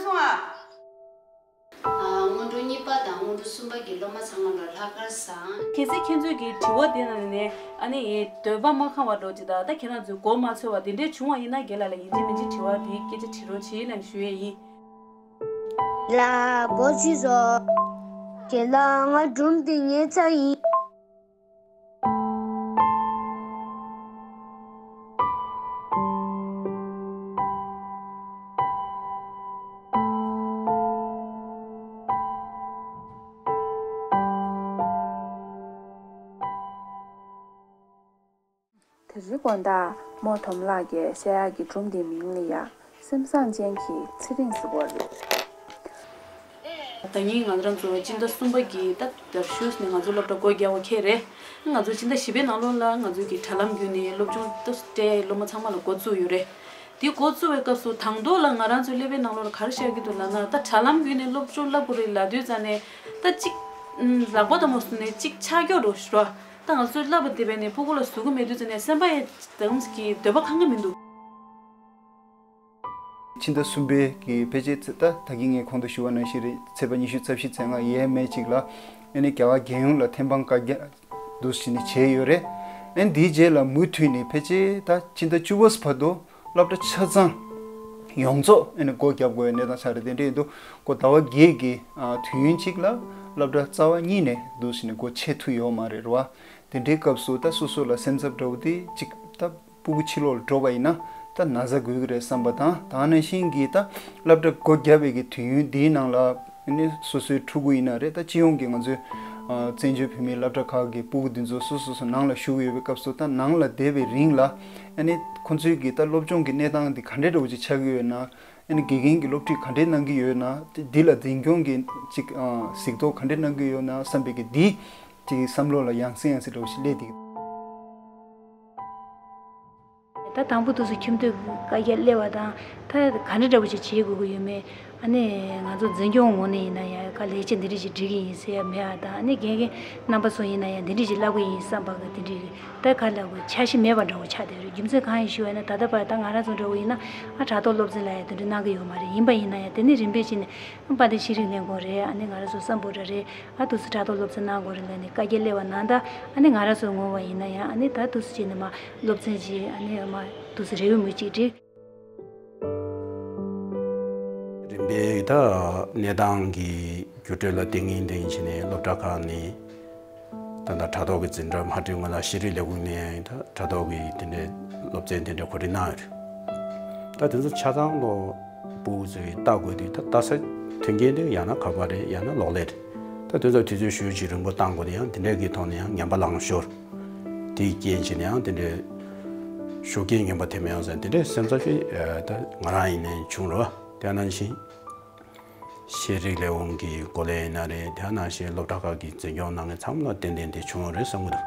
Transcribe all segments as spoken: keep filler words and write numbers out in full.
སོང་ཨ། ཨ། སྔོན་འགྲོ་གཉིས་པ་དང་སྔོན་འགྲོ་གསུམ་པ་གི་སློབ་མ་ཚང་མ་ལ་ལྷག་དཀར་བཟང་། གལ་སྲིད་ཁྱེད་ཚོས་ཀྱི་དྲི་བ་དེ་ནང་ནས་ཨ་ནི་འདོད་པ་མ་ཁེངས་པ་འདྲ་ཅིག་དང་། ད་ཁྱེད་རང་ཚོས་མགོ་མ་ཚོས་པ་དེ་འདྲས་བྱུང་བ་ཡིན་ན། རྒན་ལགས་ལ་ཡིན་གཅིག་མིན་གཅིག་དྲི་བ་དེའི་སྐད་ཆ་དྲི་རོགས་བྱེད་ལབ་ཞུ་ཡས་ཡིན། ལགས། མགོ་ཚོས་སོང་། རྒན་ལགས། ང་སྒྲུང་འདི་ཉན་ཚར་ཡིན། དེ་རིང་དགོང་དག་རྨོ་དོམ་ལགས་ཀྱིས་བཤད་ཡག་གི་སྒྲུང་དེའི་མིང་ལ་ཡ། སེམས་བཟང་ཅན་གྱི་ཚེ་རིང་ཟེར་བ་རེད། ད་ནི་ང་རང་ཚོ་སྤྱི་ཟླ་གསུམ་པ་གི་ད་ཟླ་ཤུལ་ནས་ང་ཚོ་སློབ་གྲྭ་སྒོ་རྒྱག་པ་ཁེལ་རེད། ང་ཚོ་སྤྱི་ཟླ་བཞི་པའི་ནང་ལོགས་ལ་ང་ཚོ་གི་དྲ་ལམ་བརྒྱུད་ནས་སློབ་སྦྱོང་ད་སྤྲད་སློབ་མ་ཚང་མ་ལ་འགོ་བཙུགས་ཡོད་རེད། དེ་འགོ་བཙུགས་པའི་སྐབས་སུ་དང་ཐོག་ལ་ང་རང་ཚོའི་ཀླད་པའི་ནང་ལོགས་ལ་ག་རེ་ཤར་གྱི་འདུག་ལབ་ན། ད་དྲ་ལམ་བརྒྱུད་ནས་སློབ་སྦྱོང་བསླབ་དགོས་རེད་ལབ་དུས་ཙང་ནས། ད་གཅིག་ལག་པ་དང་མ་བཟུང་ནས་གཅིག་ཆག་སྐྱོ་འགྲོ་ཞུ་ར། ད་ང་ཚོས་བསླབ་པ་དེ་བས་ནས་ཕྲུ་གུ་ལ་ཟུག་གི་མེད་དུས་ཙང་ནས་སེམས་པ་ཡང་དེ་ཙམ་གྱི་འདོད་པ་ཁེངས་ཀྱི་མི་འདུག་ཕྱི་ཟླ་གསུམ་པའི་གི་ཕལ་ཆེར་ཚེ་ད་ད་གིན་ངས་གོང་དུ་ཞུས་པ་ནང་བཞིན་རེད། ཚེས་པ་ཉི་ཤུ་རྩ་བཞི་ཚེས་ལྔ་ཡས་མས་གཅིག་ལ་ཨ་ནི་རྒྱ་གར་རྒྱལ་ཡོངས་ལ་ཐེམ་སྤང་བཀའ་རྒྱ་འདུག་སེ་ནས་བྱས་ཡོད་རེད། ཨ་ནི་དེའི་རྗེས་ལ་མུ་མཐུད་ནས་ཕལ་ཆེར་ད་ཕྱི་ཟླ་བཅུ་པ་བར་དུ་སློབ་གྲྭ་ཆ་ཚང་ཡོངས་རྫོགས་ཨ་ནི་སྒོ་བརྒྱབ་དགོས་ཡ་གནས་སྟངས་ཆགས་རེད། དེ་འདྲ་ཡིན་དུས་སྒོ་ཟླ་བ་བརྒྱད་ཀྱི་ཨ་དུས་ཡུན་གཅིག་ལ་སློབ་གྲྭ་རྩ་བ་གཉིས་ནས་འདུག་སེ་ནས་སྒོ་ཕྱེ་ཐུབ་ཡོད་མ་རེད་རེད་བ། དེ་འདྲའི་སྐབས་སུ་ད་སོ་སོ་ལ་སེམས་འཚབ་འདྲ་བོ་དེ་གཅིག་ད་ཕྲུ་གུ་ཕྱི་ལོགས་ལ་འགྲོ་བ་ཡིན་ན་ད་ན་ཚ་འགོས་ཀྱི་རེད་བསམ་པ་དང་། ད་ག་ནང་བཞིན་གྱི་ད་སློབ་གྲྭ་སྒོ་བརྒྱབ་པའི་གི་དུས་ཡུན་འདིའི་ནང་ལ་ཨ་ནི་སོ་སོའི་ཕྲུ་གུ་ཡིན་ན་རེད། ད་སྤྱི་ཡོངས་ཀྱི་ང་ཚོའི་ཨ་བཙན་བྱོལ་བོད་མིའི་སློབ་གྲྭ་ཁག་གི་ཕྲུ་གུ་འདི་ཚོ་སོ་སོ་སོ་ནང་ལ་བཞུགས་ཡོད་པའི་སྐབས་སུ། ད་ནང་ལ་བསྡད་པའི་རིང་ལ་ཨ་ནི་ཁོང་ཚོའི་གི་ད་སློབ་སྦྱོང་གི་གནས་སྟངས་འདི་ག་འདྲའི་འདྲ་བོ་ཅིག་ཆགས་ཀྱི་ཡོད་ན། ཨ་ནི་དགེ་རྒན་གྱི་སློབ་ཁྲིད་ག་འདྲས་གནང་གི་ཡོད་ན། དེ་འདི་ལ་འཛིན་སྐྱོང་གི་ཅིག་ཨ་གཟིགས་རྟོག་ག་འདྲས་གནང་གི་ཡོད་ན་བསམ་པའི་གི་འདི་ཅིག་བསམ་བློ་ལ་ཡང་སེ་ཡང་སེ་འདྲ་བོ་ཞིག་སླེབས་འདུག་ད་དང་པོ་དུས་སུ་ཁྱིམ་སྡོད་བཀའ་རྒྱ་སླེབས་པ་དང་། ད་ག་འདྲ་འདྲ་བོ་ཅིག་བྱེད་དགོས་ཀྱི་ཡོད་མེད། ཨ་ནི་ང་ཚོ་འཛིན་སྐྱོང་ངོས་ནས་ཡིན་ན་ཡང་ག་ལས་བྱེད་འདི་འདྲ་ཞིག་སྒྲིག་གི་ཡིན་ཟེར་ཡ་མེད་པ་དང་། ཨ་ནི་དགེ་རྒན་རྣམ་པ་ཚོ་ཡིན་ན་ཡང་འདི་འདྲ་ཞིག་བསླབ་ཀྱི་ཡིན་བསམ་པ་གི་དེ་འདྲའི་ད་ག་ལ་གོ་འཆར་གཞི་མེད་པ་འདྲ་བོ་ཆགས་བསྡད་རེད། རྒྱུ་མཚན་གང་ཡིན་ཞུ་བ་ཡིན་ན། ད་ལྟ་བར་ད་ང་རང་ཚོ་འདྲ་བོ་ཡིན་ན་ཨ་དྲ་ཐོག་སློབ་ཚན་ལ་ཡང་དེ་འདྲ་གནང་གི་ཡོད་མ་རེད། ཡིན་པ་ཡིན་ན་ཡང་དེ་ནི་རིམ་པས་བྱས་ནས་དཔལ་ལྡན་ཤེས་རིག་ལས་ཁུངས་རེད། ཨ་ནི་ང་རང་ཚོ་སམ་བྷོ་ཊ་རེད། ཨ་དུས་སུ་དྲ་ཐོག་སློབ་ཚན་གནང་དགོས་རེད་ལབ་ནས་བཀའ་རྒྱ་སླེབས་པ་ནང་ད། ཨ་ནི་ང་རང་ཚོའི་ངོས་བ་ཡིན་ན་ཡང་ཨ་ནི་ད་དུས་སུ་བྱས་ནས་མ་སློབ་ཚན་ཅིག་ཨ་ནི་མ་དུས་སུ་རེའུ་མིག་ཅིག་བསྒྲིགས། རིམ་པས་ད་གནས་སྟངས་ཀྱི་འགྱུར་འགྲོས་ལ་བརྟེན་གིན་བརྟེན་གིན་བྱས་ནས་སློབ་གྲྭ་ཁག་ནས་ད་ལྟ་དྲ་ཐོག་གི་འཛིན་གྲྭ་མ་སྒྲིག་སྔོན་ལ་ཤེས་རིག་ལས་ཁུངས་ནས་ད་དྲ་ཐོག་གི་དེ་འདྲའི་སློབ་ཚན་དེ་འདྲ་གོ་སྒྲིག་གནང་ཡོད་རེད། ད་དེ་ཚོ་ཆ་ཚང་ལོ་ཕྲུ་གུ་ཚོས་ལྟ་དགོས་དུས། ད་ལྟ་ས་མཐུན་རྐྱེན་དེ་ཡང་ན་ཁག་པ་རེད། ཡང་ན་ལོག་ལས་རེད། ད་དེ་ཚོ་དུས་ཚོད་ཞེ་པོ་ཅིག་རིང་པོ་བཏང་དགོས་དེ་ཡང་དེ་འདྲའི་གི་ཐོག་ནས་ཡང་ངན་པ་ལངས་ཤོར། དེའི་རྐྱེན་བྱས་ནས་ཡང་དེ་འདྲའི་ཤུགས་རྐྱེན་ངན་པ་ཐེབས་མི་ཡོང་ཟེར་དེ་འདྲའི་སེམས་འཚབ་ཞིག་ད་ང་རང་ཡིན་ནའི་བྱུང་རོ། དེ་ནང་བཞིན་ཤེས་རིག་ལས་ཁུངས་ཀྱི་སྐོར་ལ་ཡིན་ན་རེད། དེ་ནང་བཞིན་སློབ་གྲྭ་ཁག་གི་འཛིན་སྐྱོང་གནང་མཁན་ཚང་མ་ལ་ཏན་ཏན་དེ་བྱུང་བ་རེད་བསམ་གྱི་འདུག་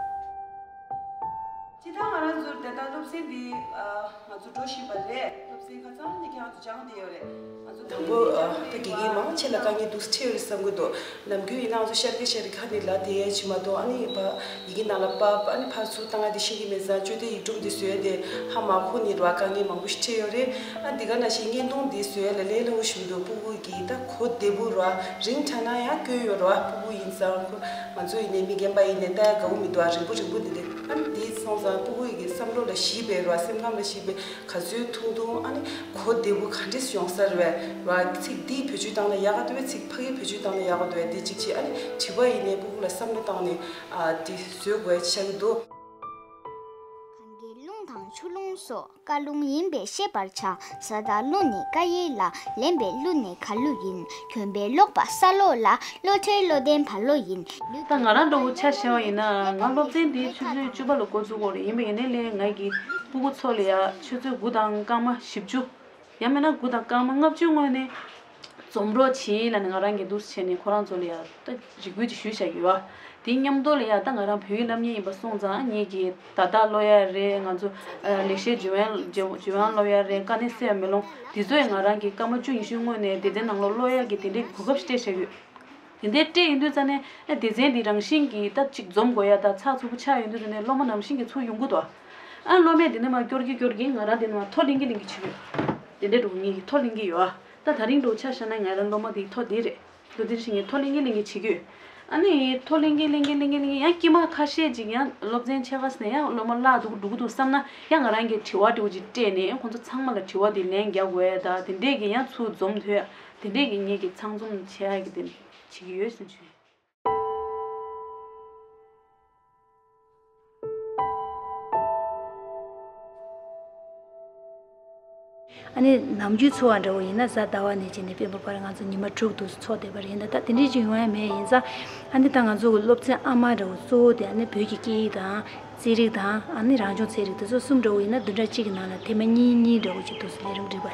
སྤྱིར་བཏང་ང་རང་ཚོར་དེ་ལྟར་སློབ་ཚན་འདི་ང་ཚོ་འགྲོ་བཞིན་པ་རེད། སློབ་ཚན་ཁ་ཚང་ནི་ཁྱེད་རང་ཚོ་སྦྱངས་བསྡད་ཡོད་རེད། ང་ཚོ་དང་པོ་ད་དགེ་རྒན་མང་ཆེ་ལ་དཀའ་ངལ་འདུག་སེ་འཕྲད་ཡོད་རེད་བསམ་གྱི་འདུག་ནམ་རྒྱུན་ཡིན་ན་ང་ཚོ་ཤར་སྐད་ཤར་ཁ་ནས་ལབ་བསྡད་ཡས་ཅིག་མ་གཏོགས། ཨ་ནི་ཕ་ཡི་གེ་ནང་ལ་ཕབ། ཨ་ནི་ཕར་ཚུར་བཏང་ཡ་དེ་ཤེས་ཀྱི་མེད་ཙང་། བཅོས་ཐབས་ཡིག་སྒྲོམ་དེ་བཟོ་ཡ་དེ་ཧ་མ་གོ་ནི་རེད་བ། དཀའ་ངལ་མང་པོ་ཞིག་འཕྲད་ཡོད་རེད། ཨ་འདི་ག་ནང་བཞིན་བརྙན་ཐུང་འདི་བཟོ་ཡ་ལ་ལས་སླ་བོ་ཞིག་མི་འདུག་ཕྲུ་གུ་གི་ད་གོ་བདེ་པོ་རེད་བ། རིང་དྲགས་ན་ཡང་སྐྱོན་ཡོད་རེད་བ། ཕྲུ་གུ་ཡིན་ཙང་ཁོ་ང་ཚོ་ཡིན་ནའི་མི་རྒན་པ་ཡིན་ནའི་ལྟ་ཡ་དགའ་པོ་མི་འདུག་ཨ་རིང་པོ་རིང་པོ་འདི་འདྲ། ཨ་ནི་འདི་སོང་ཙང་ཕྲུ་གུ་ཡི་གི་བསམ་བློ་ལ་གཞིགས་པའི་རེད་བ། སེམས་ཁམས་ལ་གཞིགས་པའི་ག་ཚོད་ཐུང་ཐུང་། ཨ་ནི་གོ་བདེ་པོ་ག་འདྲས་ཡོང་ས་རེད་བ། ཚིག་འདི་བེད་སྤྱོད་བཏང་ན་ཡག་ག་འདུག་པས། ཚིག་ཕ་གིར་བེད་སྤྱོད་བཏང་ན་ཡག་ག་འདུག་པས། འདི་གཅིག་བྱས། ཨ་ནི་བྲིས་པ་ཡིན་ནའི་ཕྲུ་གུ་ལ་བསམ་བློ་བཏང་ནས་ཨ་འདི་བཟོ་དགོས་ཆགས་ཀྱི་འདུག་གངྒཱའི་ཀླུང་དང་ཆུ་ཀླུང་སོགས། བཀའ་ལུང་ཡིན་པས་ཤེས་པར་བྱ། ས་དང་ཀླུ་ནི་བཀའ་ཡི་ལྷ། ལེན་པའི་ཀླུ་ནི་ག་ཀླུ་ཡིན། གྱོན་པས་ཀློག་པ་ས་ཀློག་ལ། བློ་བྲལ་བློ་ལྡན་བ་ཀླུ་ཡིན། ད་ང་རང་འདྲ་བོ་ཆ་བཞག་པ་ཡིན་ན། ང་སློབ་ཚན་འདི་ཆུ་ཚོད་བཅུ་པ་ལ་འགོ་འཛུགས་དགོས་རེད། ཡིན་པ་ཡིན་ནའི་ལས་ང་གི་ཕྲུ་གུ་ཚོ་ལ་ཡ་ཆུ་ཚོད་དགུ་དང་སྐར་མ་བཞི་བཅུ། ཡང་མིན་ན་དགུ་དང་སྐར་མ་ལྔ་བཅུ་སྔོན་ནས་འཛོམས་རོགས་བྱེད་ལབ་ནས་ང་རང་གིས་འདུག་སེ་བྱས་ནས་ཁོ་རང་ཚོ་ལ་ཡ་ད་རེ་སྐུལ་ཅིག་ཞུས་བཞག་ཡོད་པ། དེའི་མཉམ་དུ་ལ་ཡ་ད་ང་རང་བོད་ཡིག་སློབ་གཉེར་ཡིན་པ་སོང་ཙང་། ངེད་ཀྱིས་ད་ལྟ་ཀློག་ཡ་རེད། ང་ཚོ་ཨ་ལེགས་བཤད་ལྗོན་དབང་ལྗོན་ལྗོན་དབང་ཀློག་ཡ་རེད། དཀའ་གནད་གསལ་བའི་མེ་ལོང་། དེ་ཚོ་ཡང་ང་རང་གིས་སྐར་མ་བཅུ་ཉི་ཤུའི་སྔོན་ནས་སྡེ་ཚན་ནང་ལོགས་ཀློག་ཡ་གི་དེ་འདྲའི་གོ་སྐབས་ཤིག་སྤྲད་བཞག་ཡོད། དེ་འདྲའི་སྤྲད་ཡོང་དུས་ཙང་ནས་ཨ་སྡེ་ཚན་འདི་རང་བཞིན་གྱིས་ད་ཅིག་འཛོམས་དགོས་ཡ་ད་ཚགས་ཚུད་པོ་ཆགས་ཡོང་དུས་ཙང་ནས་སློབ་མ་ནང་བཞིན་གྱི་ཚུར་ཡོང་གི་འདུག་ཨ་སློབ་མས་དེ་ནས་མར་སྐྱོར་གྱིན་སྐྱོར་གྱིན་ང་རང་དེ་ནས་མར་མཐོ་ལེན་གྱིན་ལེན་གྱིན་བྱེད་ཀྱི་ཡོད། དེ་འདྲ་འགྲོ་ངེས་ཀྱི་མཐོ་ལེན་གྱི་ཡོད། ད་ད་རིང་འདྲ་བོ་ཆ་བཞག་ན་ང་རང་སློབ་མ་དེའི་ཐོ་འདི་རེད། ལོ་འདིར་ཞིག་ངས་ཐོ་ལེན་གིན་ལེན་གིན་བྱེད་ཀྱི་ཡོད། ཨ་ནི་ཐོ་ལེན་གིན་ལེན་གིན་ལེན་གིན་ལེན་གིན་ཡང་དཀྱིལ་མ་ཁ་ཤས་ཅིག་ཡང་སློབ་ཚན་ཆད་ཁ་སོང་ནས་ཡང་སློབ་མ་བརླག་འདུག་འགྲོ་གི་འདུག་བསམ་ན་ཡང་ང་རང་གིས་དྲི་བ་འདྲ་བོ་ཅིག་སྤྲད་ནས་ཁོང་ཚོ་ཚང་མ་ལ་དྲི་བ་དེ་ལན་རྒྱག་དགོས་ཡ་ད་དེ་འདྲས་ཀྱི་ཡང་ཚུར་འཛོམས་ཐུབ་ཡ་དེ་འདྲས་ཀྱི་ངེད་ཀྱི་ཚང་འཛོམས་བྱེད་ཡ་གི་དེ་བྱེད་ཀྱི་ཡོད་གསུངས་བྱུང་། ཨ་ནི་ནམ་རྒྱུན་འཚོ་བ་འདྲ་བོ་ཡིན་ན་གཟའ་ཟླ་བ་ནས་བྱས་ནས་སྤེན་པ་བར་ང་ཚོ་ཉི་མ་དྲུག་འདུག་འཚོ་བསྡད་པ་རེད། ཡིན་ན་ད་དེ་འདྲས་ཅིག་ཡོང་ཡ་མེད། ཡིན་ཙང་ཨ་ནི་ད་ང་ཚོ་གི་སློབ་ཚན་ཨ་མ་འདྲ་བོ་གཙོ་བོ་དེ་ཨ་ནི་བོད་ཀྱི་སྐད་ཡིག་དང་རྩིས་རིག་དང་ཨ་ནི་རང་བྱུང་ཚན་རིག་དེ་ཚོ་གསུམ་འདྲ་བོ་ཡིན་ན་བདུན་ཕྲག་གཅིག་གི་ནང་ལ་ཐེངས་མ་གཉིས་གཉིས་འདྲ་བོ་ཅིག་འདུག་སེ་ལས་རིམ་སྒྲིག་པ་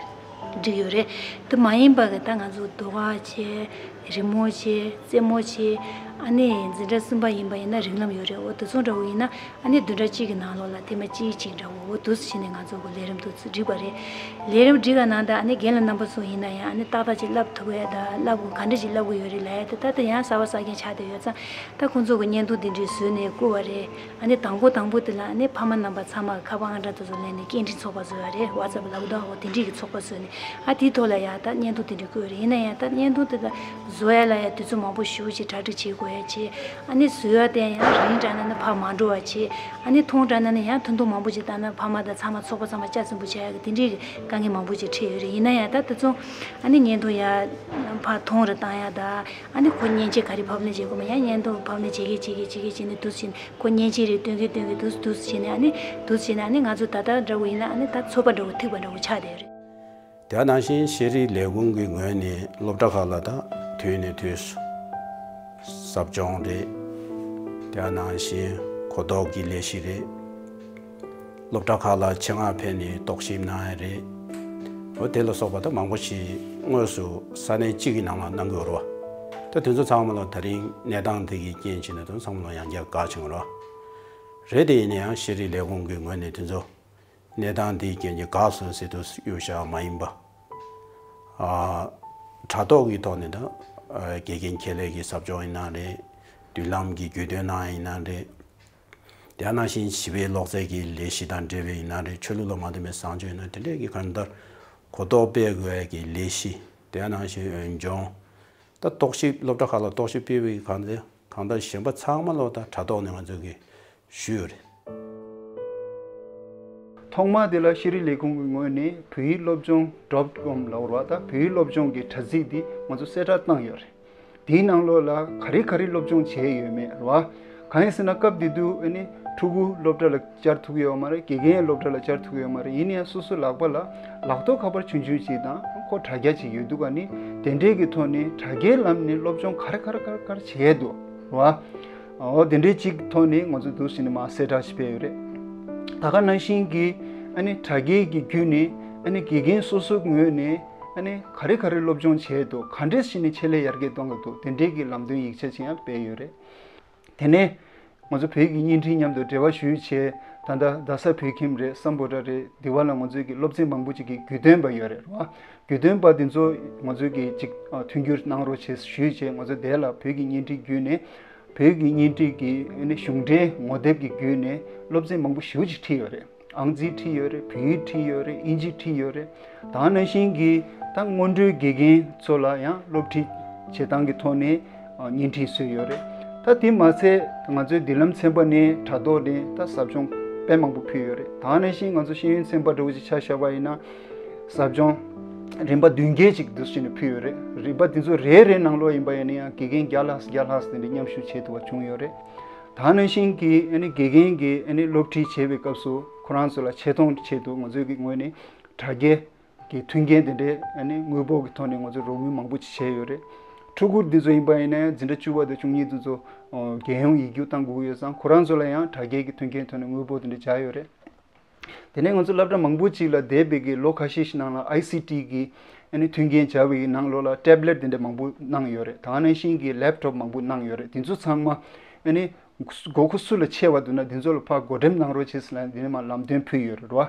སྒྲིག་ཡོད་རེད། དེ་མ་ཡིན་པ་གི་ད་ང་ཚོ་ཟློས་གར་བྱས། རི་མོ་བྱས། རྩེད་མོ་བྱས། ཨ་ནི་འཛིན་གྲྭ་གསུམ་པ་ཡིན་པ་ཡིན་ན་རིགས་ལམ་ཡོད་རེད། འོ་དེ་ཚོ་འདྲ་བོ་ཡིན་ན་ཨ་ནི་བདུན་ཕྲག་གཅིག་གི་ནང་ལོགས་ལ་ཐེངས་མ་གཅིག་གཅིག་འདྲ་བོ་འོ་འདུག་སེ་བྱས་ནས་ང་ཚོ་གི་ལས་རིམ་འདུག་སེ་སྒྲིག་པ་རེད། ལས་རིམ་སྒྲིག་ག་ནང་ད་ཨ་ནི་རྒན་ལགས་རྣམ་པ་ཚོ་ཡིན་ན་ཡང་ཨ་ནི་ཏག་ཏག་ཅིག་བསླབ་ཐུབ་ཡ་ད་བསླབ་དགོས་ག་འདྲ་ཅིག་བསླབ་དགོས་ཡོད་རེད་ལབ་ཡ་ད་ད་ད་ཡང་གསར་པ་གསར་རྐྱང་ཆགས་བསྡད་ཡོད་ཙང་ད་ཁོང་ཚོ་གི་བརྙན་ཐུང་དེ་འདྲས་བཟོས་ནས་བསྐུར་བ་རེད། ཨ་ནི་དང་པོ་དང་པོ་དེ་ལ་ཨ་ནི་ཕ་མ་རྣམ་པ་ཚང་མ་ཁ་པར་ཨང་གྲངས་དེ་ཚོ་ལེན་ནས་སྐད་འཕྲིན་ཚོགས་པ་བཟོས་པ་རེད། ཝ་ཙབ་ལབ་དོ་འོ་དེ་འདྲས་ཀྱི་ཚོགས་པ་བཟོས་ནས་ཨ་དེའི་ཐོག་ལ་ཡ་ད་བརྙན་ཐུང་དེ་འདྲས་བསྐུར་བ་རེད། ཡིན་ན་ཡང་ད་བརྙན་ཐུང་དེ་ད་བཟོ་ཡ་ལ་ཡ་དུས་ཚོད་མང་པོ་ཞེ་པོ་ཅིག་གྲ་སྒྲིག་བྱེད་དགོས་ཡ་བྱེད། ཨ་ནི་བཟོ་ཡ་དེ་ཡང་རིང་དྲགས་ན་ནི་ཕར་མ་འགྲོ་བ་བྱེད། ཨ་ནི་ཐུང་དྲགས་ན་ནི་ཡང་ཐུང་ཐུང་མང་པོ་ཅིག་བཏང་ན་ཕ་མ་དང་ཚང་མ་ཚོགས་པ་ཚང་མ་ལྕགས་ཚིམ་པོ་བྱ་ཡ་གི་དེ་འདྲས་ཀྱི་དཀའ་ངལ་མང་པོ་ཅིག་འཕྲད་ཡོད་རེད། ཡིན་ན་ཡང་ད་དེ་ཚོ་ཨ་ནི་བརྙན་ཐུང་ཡ་ཕར་ཐུང་རུ་བཏང་ཡ་ད་ཨ་ནི་ཁོ་མཉེན་ཆས་ག་རེ་ཕབ་ལེན་བྱེད་དགོས་མ་ཡང་བརྙན་ཐུང་ཕབ་ལེན་བྱེད་གི་བྱེད་གི་བྱེད་གི་བྱེད་ནས་འདུག་སེ་བྱས་ནས། ཁོ་མཉེན་ཆས་རེ་སྟོན་གིན་སྟོན་གིན་འདུག་འདུག་བྱས་ནས་ཨ་ནི་འདུག་བྱས་ནས་ཨ་ནི་ང་ཚོ་ད་ལྟ་འདྲ་བོ་ཡིན་ན་ཨ་ནི་ད་ཚོད་དཔག་འདྲ་བོ་ཐིག་པ་འདྲ་བོ་ཆགས་བསྡད་ཡོད་རེད། དེ་ནང་བཞིན་ཤེས་རིག་ལས་ཁུངས་ཀྱི་ངོས་ནས་སློབ་གྲྭ་ཁག་ལ་ད་དུས་ནས་དུས་སུ་ཟབ་སྦྱོང་རེད། དེ་ནང་བཞིན་གོ་རྟོགས་ཀྱི་ལས་གཞི་རེད། སློབ་གྲྭ་ཁག་ལ་ཆེད་མངགས་ཕེབས་ནས་རྟོག་ཞིབ་གནང་ཡ་རེད། འོ་དེ་ལ་སོགས་པ་ད་མང་པོ་ཞིག་དངོས་སུ་ས་གནས་གཅིག་གི་ནང་ལ་གནང་གི་ཡོད་རེད་བ། ད་དེ་ཚོ་ཚང་མ་ལ་ད་རིང་གནས་སྟངས་འདི་གི་རྐྱེན་བྱས་ནས་དེ་ཚོ་ཚང་མ་ལ་ཡང་བསྐྱར་བཀག་ཕྱིན་ཡོད་རེད་བ། རེད་དེ་ཡིན་ན་ཡང་ཤེས་རིག་ལས་ཁུངས་ཀྱི་ངོས་ནས་དེ་ཚོ་གནས་སྟངས་འདིའི་རྐྱེན་གྱིས་འགག་སོང་ཟེར་དུ་གཡུག་བཞག་མ་ཡིན་པ། ཨ། དྲ་ཐོག་གི་ཐོག་ནས་ད་ཨ་དགེ་རྒན་ཁྱད་ལས་ཀྱི་ཟབ་སྦྱོང་ཡིན་ན་རེད། མདུན་ལམ་གྱི་རྒྱུས་སྟོན་གནང་ཡ་ཡིན་ན་རེད། དེ་ནང་བཞིན་བྱིས་པའི་ཀློག་རྩལ་གྱི་ལས་གཞི་དང་འབྲེལ་བའི་ཡིན་ན་རེད། ཆོས་ལུགས་ལ་མ་བསྟུན་པའི་བཟང་སྤྱོད་ཡིན་ན་དེ་འདྲས་ཀྱི་གང་ལྟར་གོ་རྟོགས་སྤེལ་དགོས་ཡ་གི་ལས་གཞི། དེ་ནང་བཞིན་འོས་སྦྱོང་། ད་རྟོག་ཞིབ་སློབ་གྲྭ་ཁག་ལ་རྟོག་ཞིབ་སྤེལ་བའི་གང་ལྟར་གང་ལྟར་གཞན་པ་ཚང་མ་ལོ་ད་དྲ་ཐོག་ནས་ང་ཚོ་གིས་ཞུས་ཡོད་རེད། ཐོག་མ་དེ་ལ་ཤེས་རིག་ལས་ཁུངས་ཀྱི་ངོས་ནས་བོད་ཡིག་སློབ་སྦྱོང་ཌོཊ་ཀོམ་ལབ་རེད་བ། ད་བོད་ཡིག་སློབ་སྦྱོང་གི་དྲ་ཚིགས་འདི་ང་ཚོ་གསལ་བསྒྲགས་བཏང་ཡོད་རེད། དེའི་ནང་ལོགས་ལ་ག་རེ་ག་རེ་སློབ་སྦྱོང་བྱས་ཡོད་མེད་རེད་བ། གང་ཡིན་ཟེར་ན་སྐབས་དེ་དུས་ཨ་ནི་ཕྲུ་གུ་སློབ་གྲྭ་ལ་བཅར་ཐུབ་ཀྱི་ཡོད་མ་རེད། དགེ་རྒན་སློབ་གྲྭ་ལ་བཅར་ཐུབ་ཀྱི་ཡོད་མ་རེད། ཡིན་ན་ཡང་སོ་སོའི་ལག་པ་ལ་ལག་ཐོག་ཁ་པར་ཆུང་ཆུང་ཅིག་དང་ཁོ་དྲ་རྒྱ་ཅིག་ཡོད་འདུག་ཨ་ནི་དེ་འདྲས་ཀྱི་ཐོག་ནས་དྲ་རྒྱའི་ལམ་ནས་སློབ་སྦྱོང་ག་རེ་ག་རེ་ག་རེ་ག་རེ་བྱས་འདུག་རེད་བ། འོ་དེ་འདྲའི་གཅིག་ཐོག་ནས་ང་ཚོ་འདུག་ཟེར་ནས་མར་གསལ་བསྒྲགས་ཤིག་སྤེལ་ཡོད་རེད། ད་ག་ནང་བཞིན་གྱི་ཨ་ནི་དྲ་རྒྱའི་གི་བརྒྱུད་ནས་ཨ་ནི་དགེ་རྒན་སོ་སོའི་ངོས་ནས་ཨ་ནི་ག་རེ་ག་རེ་སློབ་སྦྱོང་བྱས་འདུག་ག་འདྲས་བྱས་ནས་ཆེད་ལས་ཡར་རྒྱས་གཏོང་གི་འདུག་དེ་འདྲའི་གི་ལམ་སྟོན་ཡིག་ཆ་ཅིག་ཡང་སྤེལ་ཡོད་རེད། དེ་ནས་ང་ཚོ་བོད་ཀྱི་བརྙན་འཕྲིན་མཉམ་དུ་འབྲེལ་བ་ཞུས་བྱས། ད་ལྟ་རྡ་ས་བོད་ཁྱིམ་རེད། སམ་བྷོ་ཊ་རེད། འདི་བ་ལ་ང་ཚོའི་གི་སློབ་ཚན་མང་པོ་ཅིག་གི་བརྒྱུད་སྟོན་པ་ཡོད་རེད་རེད་བ། བརྒྱུད་སྟོན་པ་འདི་ཚོ་ང་ཚོའི་གི་ཅིག་ཨ་མཐུན་འགྱུར་གནང་རོགས་བྱེད་ཞུས་བྱས། ང་ཚོ་དེ་ལ་བོད་ཀྱི་བརྙན་འཕྲིན་བརྒྱུད་ནས་བོད་ཀྱི་བརྙན་འཕྲིན་གྱི་ཨ་ནི་གཞུང་འབྲེལ་ངོ་དེབ་ཀྱི་བརྒྱུད་ནས་སློབ་ཚན་མང་པོ་ཞེ་པོ་ཅིག་ཁྲིད་ཡོད་རེད། ཨང་རྩིས་ཁྲིད་ཡོད་རེད། བོད་ཡིག་ཁྲིད་ཡོད་རེད། དབྱིན་ཇི་ཁྲིད་ཡོད་རེད། ད་ནང་བཞིན་གྱི་ད་སྔོན་འགྲོའི་དགེ་རྒན་ཚོ་ལ་ཡང་སློབ་ཁྲིད་བྱེད་སྟངས་ཀྱི་ཐོག་ནས་ཨ་བརྙན་འཕྲིན་བཟོས་ཡོད་རེད། ད་དེ་མ་ཚད་ང་ཚོའི་མདུན་ལམ་ཚན་པ་ནས་དྲ་ཐོག་ནས་ད་ཟབ་སྦྱོང་དཔེ་མང་པོ་ཕུལ་ཡོད་རེད། ད་ནང་བཞིན་ང་ཚོ་ཤེས་ཡོན་ཚན་པ་འདྲ་བོ་ཅིག་ཆ་བཞག་པ་ཡིན་ན་ཟབ་སྦྱོང་རིམ་པ་བདུན་བརྒྱད་ཅིག་འདུག་སེ་བྱས་ནས་ཕུལ་ཡོད་རེད། རིམ་པ་དེ་ཚོ་རེ་རེ་ནང་ལོགས་ཡིན་པ་ཡིན་ན་ཡང་དགེ་རྒན་བརྒྱ་ལྷག་བརྒྱ་ལྷག་དེ་འདྲ་མཉམ་ཞུགས་བྱེད་ཐུབ་པ་བྱུང་ཡོད་རེད། ད་ནང་བཞིན་གྱི་ཨ་ནི་དགེ་རྒན་གྱིས་ཨ་ནི་སློབ་ཁྲིད་བྱེད་པའི་སྐབས་སུ་ཁོ་རང་ཚོ་ལ་ཆེ་མཐོང་ཆེད་དུ་ང་ཚོའི་གི་ངོས་ནས་དྲ་རྒྱའི་གི་མཐུན་རྐྱེན་དེ་འདྲའི་ཨ་ནི་དངུལ་ཕོགས་ཀྱི་ཐོག་ནས་ང་ཚོས་རོགས་དངུལ་མང་པོ་ཅིག་བྱས་ཡོད་རེད། ཕྲུ་གུ་འདི་ཚོ་ཡིན་པ་ཡིན་ན་འཛིན་གྲྭ་བཅུ་པ་དང་བཅུ་གཉིས་འདི་ཚོ་རྒྱལ་ཡོངས་ཡིག་རྒྱུགས་བཏང་དགོས་ཀྱི་ཡོད་ཙང་ཁོ་རང་ཚོ་ལ་ཡང་དྲ་རྒྱའི་གི་མཐུན་རྐྱེན་ཐོག་ནས་དངུལ་ཕོགས་དེ་འདྲ་སྦྱར་ཡོད་རེད། དེ་ནས་ང་ཚོ་སློབ་གྲྭ་མང་པོ་ཅིག་ལ་འདས་པའི་གི་ལོ་ཁ་ཤས་ཤིག་ནང་ལ་ཨའི་སི་ཊི་གི་ཨ་ནི་མཐུན་རྐྱེན་སྦྱར་བའི་གི་ནང་ལོགས་ལ་ཊེབ་ལེཊ་དེ་འདྲ་མང་པོ་གནང་ཡོད་རེད། ད་ག་ནང་བཞིན་གྱི་ལེབ་ཊོབ་མང་པོ་གནང་ཡོད་རེད། དེ་ཚོ་ཚང་མ་ཨ་ནི་དགོས་མཁོ་སུ་ལ་ཆེ་བ་འདུག་ན་དེ་ཚོ་ལ་ཕར་བགོ་འགྲེམས་གནང་རོགས་བྱེད་ཟེར་ལབ་དེ་ནས་མར་ལམ་སྟོན་ཕུལ་ཡོད་རེད་བ།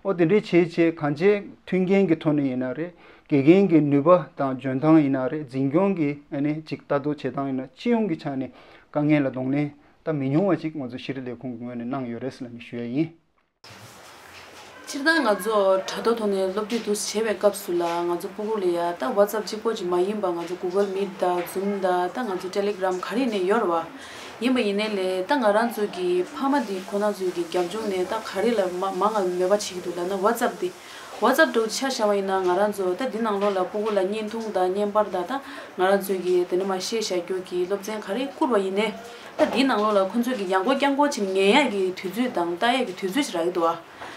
ཨོ་དེ་འདྲའི་བྱས་བྱས་གང་ཅིའི་མཐུན་རྐྱེན་གྱི་ཐོག་ནས་ཡིན་ན་རེད། དགེ་རྒན་གྱི་ནུས་པ་དང་འཇོན་ཐང་ཡིན་ན་རེད། འཛིན་སྐྱོང་གི་ཨ་ནི་ཅིག་ལྟ་རྟོག་བྱེད་སྟངས་ཡིན་ན་སྤྱི་ཡོངས་ཀྱི་ཆ་ནས་དཀའ་ངལ་ལ་གདོང་ལེན་ད་མི་ཉུང་བ་ཅིག་ང་ཚོ་ཤེས་རིག་ལས་ཁུངས་ཀྱི་ངོས་ནས་གནང་ཡོད་རེད་ཟེར་ལབ་ནས་ཞུ་ཡ་ཡིན། སྤྱིར་བཏང་ང་ཚོ་དྲ་ཐོག་ཐོག་ནས་སློབ་ཁྲིད་འདུག་བྱེད་པའི་སྐབས་སུ་ལ་ང་ཚོ་སྤུ་གུ་ལ་ཡ་ད་WhatsApp་གཅིག་པོ་ཅིག་མ་ཡིན་པ་ང་ཚོ་Google Meet་དང་Zoom་དང་ད་ང་ཚོ་Telegram་ག་རེ་ནས་ཡོད་རེད་བ། ཡིན་པ་ཡིན་ནའི་ལས་ད་ང་རང་ཚོ་གི་ཕ་མ་འདི་ཁོ་རང་ཚོའི་གི་རྒྱབ་ལྗོངས་ནས་ད་ག་རེ་ལ་མ་མང་ང་མོས་པ་བྱེད་ཀྱི་འདུག་ལབ་ན་WhatsApp་འདི། WhatsApp་འདྲ་བོ་ཆ་བཞག་པ་ཡིན་ན་ང་རང་ཚོ་ད་འདི་ནང་ལོགས་ལ་སྤུ་གུ་ལ་བརྙན་ཐུང་དང་བརྙན་པར་དང་ད་ང་རང་ཚོའི་གི་དེ་ནས་མ་ཤེས་བྱ་རྒྱུ་གི་སློབ་ཚན་ག་རེ་བསྐུར་བ་ཡིན་ནའི་ད་འདི་ནང་ལོགས་ལ་ཁོ་ཚོའི་གི་ཡང་སྒོ་བསྐྱར་སྒོ་ཅིག་ཉན་ཡག་གི་དུས་ཚོད་དང་ལྟ་ཡག་གི་དུས་ཚོད་ཅིག་རག་གི་འདུག་བ།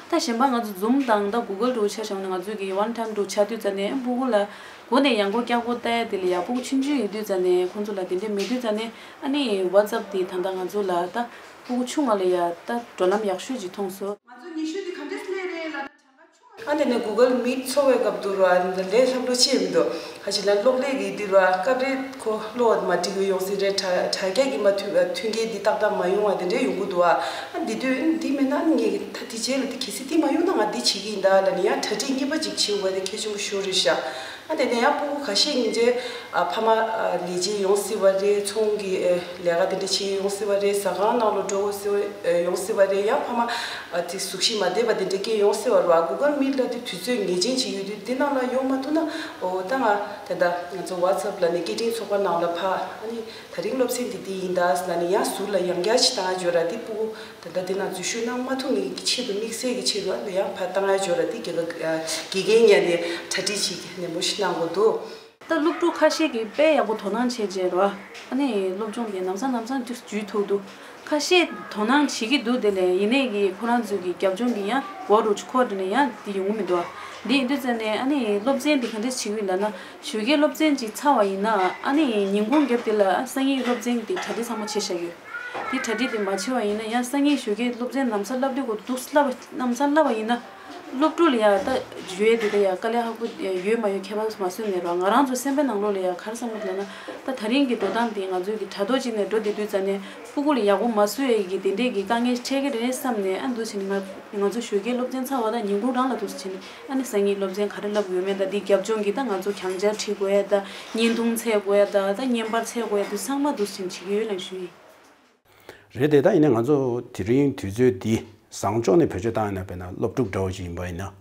ད་གཞན་པ་ང་ཚོ་Zoom་དང་ད་Google་འདྲ་བོ་ཆ་བཞག་ན་ང་ཚོའི་གི་one time་འདྲ་བོ་ཆགས་དུས་ཙ་ནས་སྤུ་གུ་ལ་སྒོ་ནས་ཡང་སྒོ་བསྐྱར་སྒོ་ལྟ་ཡག་དེ་ལ་ཡ་སྤུ་གུ་ཆུང་ཆུང་ཡོད་དུས་ཙ་ནས་ཁོ་ཚོ་ལ་དེ་འདྲས་མེད་དུས་ཙ་ནས་ཨ་ནི་WhatsApp་དེ་ད་ལྟ་ང་ཚོ་ལ་ད་སྤུ་གུ་ཆུང་བ་ལ་ཡ་ད་འགྲོ་ལམ་ཡག་ཤོས་ཅིག་མཐོང་སོང་། ང་ཚོ་ཉི་ཤུ་དེ་ག་འདྲས་སླེབས་རེད་ལབ་ན་གྲངས་ཀ་ཆུང་བ། ཨ་དེ་ནས་Google Meet་ཚོགས་པའི་སྐབས་དུ་ར་ལས་ལྷབ་ལྷོ་ཆེ་མི་འདུག་ཁ་ཅིག་ལ་གློག་ཀླད་ཀྱི་དུས་ར་སྐབས་རེ་ཁོ་གློག་མ་འགྲིག་གི་ཡོང་སྲིད་རེད། དྲ་དྲ་རྒྱ་གི་མ་མཐུན་མཐུན་རྐྱེན་འདི་ཏག་ཏག་མ་ཡོང་བ་དེ་འདྲས་ཡོང་གི་འདུག་ཨ་འདི་དུས་འདི་མེད་ན་ངས་ད་དེ་རྗེས་ལ་དེ་གལ་སྲིད་དེ་མ་ཡོང་ན་ང་འདི་བྱེད་ཀྱི་ཡིན་ད་ལབ་ནས་ཡང་གྲ་སྒྲིག་གཉིས་པ་ཅིག་བྱེད་དགོས་དེ་གལ་ཆེན་པོ་ཤོར་རེད་ཤག་ཨ་དེ་ནས་ཡང་སྤུ་གུ་ཁ་ཤས་སྙིང་རྗེ་ཨ་ཕ་མ་ཨ་ལས་བྱེད་ཡོང་སྲིད་པ་རེད། ཚོང་གི་ཨ་ལས་ཀ་དེ་འདྲ་བྱེད་ཡོང་སྲིད་པ་རེད། ཟ་ཁང་ནང་ལ་འགྲོ་དགོས་སྲིད་པ་ཨ་ཡོང་སྲིད་པ་རེད། ཡང་ཕ་མ་ཨ་དེ་གཟུགས་གཞི་མ་བདེ་བ་དེ་འདྲ་སྐྱེ་ཡོང་སྲིད་པ་རེད་བ། Google Meet་ལ་དེ་དུས་ཚོད་ངེས་ཅན་ཅིག་ཡོད་དུས་དེ་ནང་ལ་ཡོང་མ་ཐུབ་ན་ཨོ་ད་ང་དེ་འདྲ་ང་ཚོ་WhatsApp་ལ་ནས་སྐད་འཕྲིན་ཚོགས་པ་ནང་ལ་ཕ་ཨ་ནི་དེ་རིང་སློབ་ཚན་འདི་འདི་ཡིན་ད་ཟེར་ནས་ཡང་ཟུར་ལ་ཡང་བསྐྱར་ཅིག་བཏང་ཡ་འབྱོར་ར་དེ་སྤུ་གུ་ད་ལྟ་འདི་ནང་འཛུལ་ཞུགས་གནང་མ་ཐུབ་མཁན་གྱི་ཆེད་དུ་དམིགས་བསལ་གྱི་ཆེད་དུ་ཨ་ནི་ཡང་ཕར་བཏང་ཡ་འབྱོར་ར་དེ་དགེ་རྒན་དགེ་རྒན་ཉན་ནས་གྲ་སྒྲིག་ཅིག་ནན་པོ་ཞིག་གནང་དགོས་འདུག་ད་སློབ་ཕྲུག་ཁ་ཤས་ཀྱིས་དཔེ་ཡག་པོ་དོ་སྣང་བྱས་རྗེས་ར་ཨ་ནི་སློབ་སྦྱོང་དེ་ལམ་སང་ལམ་སང་ཏོག་ཙམ་འཇུས་ཐུབ་འདུག་ཁ་ཤས་དོ་སྣང་བྱེད་ཀྱི་འདུག་དེ་ལས་ཡིན་ནའི་གི་ཁོ་རང་ཚོའི་གི་རྒྱབ་ལྗོངས་ཀྱི་ཡང་འོག་རུ་ཁོ་དེ་ནས་ཡང་དེ་ཡོང་གི་མི་འདུག་འདི་ཡིན་དུས་ཙམ་ནས་ཨ་ནི་སློབ་ཚན་འདི་ག་འདྲས་བྱེད་ཀྱི་ཡོད་ལབ་ན། ཞོགས་ཀའི་སློབ་ཚན་ཅིག་ཚར་བ་ཡིན་ན་ཨ་ནི་ཉིན་གུང་རྒྱབ་དེ་ལ་སང་ཉིན་སློབ་ཚན་དེ་གྲ་སྒྲིག་ཚང་མ་བྱས་བཞག་ཡོད། དེ་གྲ་སྒྲིག་དེ་མ་བྱས་པ་ཡིན་ན་ཡང་སང་ཉིན་ཞོགས་ཀའི་སློབ་ཚན་ལམ་སང་བསླབ་དུས་གོ་འདུག་བསླབ་པ་ལམ་སང་བསླབ་པ་ཡིན་ན་སློབ་ཕྲུག་ལ་ཡང་ད་ཡོད་དེ་ད་ཡང་དཀའ་ལས་ཁག་པོ་ཡོད་མ་ཡོད་ཁྱད་པར་མ་བཟོས་ནས་རོགས། ང་རང་ཚོ་སེམས་པའི་ནང་ལོགས་ལ་ཡང་ག་རེ་བསམ་གི་འདུག་ལབ་ན་ད་ད་རིང་གི་འགྲོ་སྟངས་དེ་ང་ཚོའི་གི་དྲ་ཐོག་ཅིག་ནས་འགྲོ་བསྡད་དུས་ཙ་ནས་སྤུ་གུ་ལ་ཡག་པོ་མ་བཟོས་ཡས་ཀྱི་དེ་འདྲས་ཀྱི་དཀའ་ངལ་འཕྲད་ཀྱི་རེད་བསམ་ནས་ཨ་འདུག་བྱས་ནས་ང་ང་ཚོ་ཞོགས་ཀའི་སློབ་ཚན་ཚར་བ་དང་ཉིན་གུང་རང་ལ་འདུག་བྱས་ནས། ཨ་ནི་སང་ཉིན་སློབ་ཚན་ག་རེ་བསླབ་དགོས་མེད་ད་འདི་རྒྱབ་ལྗོངས་ཀྱི་ད་ང་ཚོ་གྱང་ཆ་ཁྲིད་དགོས་ཡ་ད་བརྙན་ཐུང་འཚོལ་དགོས་ཡ་ད་ད་བརྙན་པར་འཚོལ་དགོས་ཡ་དུ་ཚང་མ་འདུག་ཟིན་བྱེད་ཀྱི་ཡོད་ལ་ཞུ་ཡིན། རེད་དེ་ད་ཡིན་ན་ང་ཚོ་དེ་རིང་དུས་ཚོད་འདི་བཟང་ཕྱོགས་ནས་བེད་སྤྱོད་བཏང་ཡོད་ན་དཔེར་ན་སློབ་ཕྲུག་འདྲ་བོ་ཅིག་ཡིན་པ་ཡིན་ན།